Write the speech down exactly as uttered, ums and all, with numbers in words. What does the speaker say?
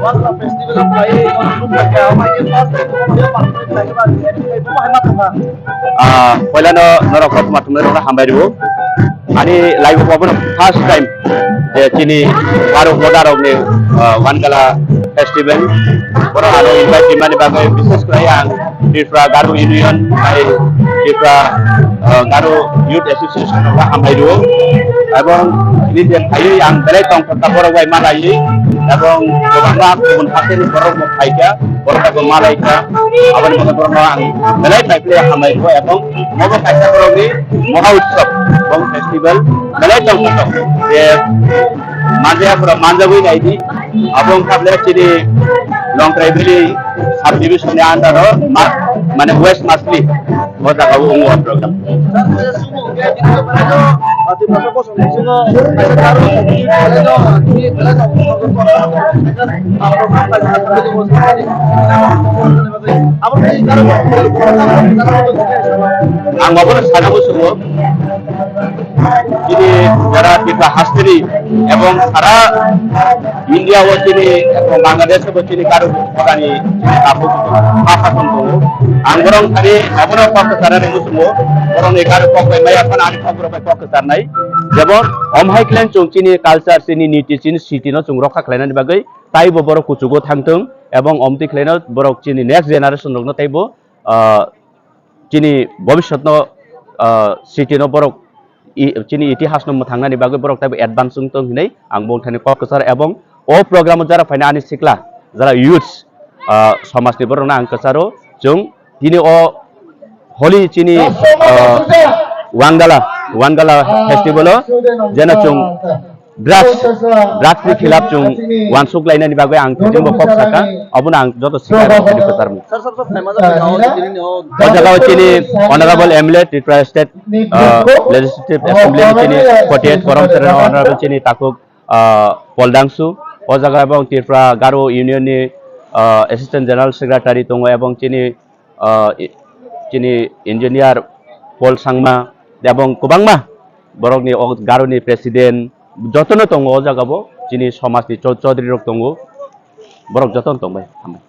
Wanla festival ang pai, ang group pai, ang pai, first time ko dia participate lai ba, ni pai bo hai ma thangma. Ah, poilano norok kothoma thumnairokno hambai rwo. Ani life o bono first time je chini Garo Modarokni, ah, Wangala festival. Bono ano invite rimani bagwi bises khlai ang Tripura Garo Union bai Tripura, ah, Garo Youth Association rokno hambai rwo. Ebong nini je phaiwi ang belai tongthokha borok bai malaiwi. Ebong kwbangma kubun hasteni borok bo phaikha, borok bai bo malaikha. Aboni bagwi borokno ang belai bai khlai hambai rwo. Ebong mobo kaisa borokni Moha Utsav, Bong Festival, belai tongthok je manjaya pura manjagwi naidi. Abo wngkha belai chini Longtrai Valley subdivision ni under o ma-, mane West Masli o jaga o wngo o program. Ang obono sana muchungo. Chini jara Tripura hasteni ebong sara India o chini ebong Bangladesh o chini Garo Modarni chini takhuk bhasha tong tongo. Ang borok thani abono kok kwcharnani muchungo, borokni Garo kok bai maya phano ani kok borok bai kok kwcharnai. Jebon om hai khlai chwng chini culture, chini niti, chini siti no chwng rokha khlainani bagwi taibo borok kuchugo thangthwng ebong omtwi khlaino borok chini next generation rokno taibo, ah, chini bobiswtno, ah, sitino borok i-, chini itihasno mwthangnani bagwi borok taibo advance wng tong hinwi ang bongthani kok kwcharo ebong o program o jara phaina ani sikla jara youths, ah, somajni borokno ang kwcharo chwng tini o holi chini, ah, Wangala, Wangala festival o jena chwng drugs, drugs ni khilaf chwng wansuk lainani bagwi ang tini bo kok saka, abono ang joto sikha rok tini kwcharmung. Sir, sir, sir, phaima jagao tini ni o O jaga o chini Honorable M L A Tripura State, ah, Legislative Assembly ni chini forty eight forum sereno Honorable chini takhuk, ah, Pol Dangsu. O jaga ebong Tripura Garo Union ni, ah, Assistant General Secretary tongo ebong chini, ah, i-, chini engineer Pol Sangma ebong kwbangma borokni o Garo ni president jotono tongo o jaga bo chini somaj ni chou-, chaudhary rok tongo, borok jotono tongbai. Hambai.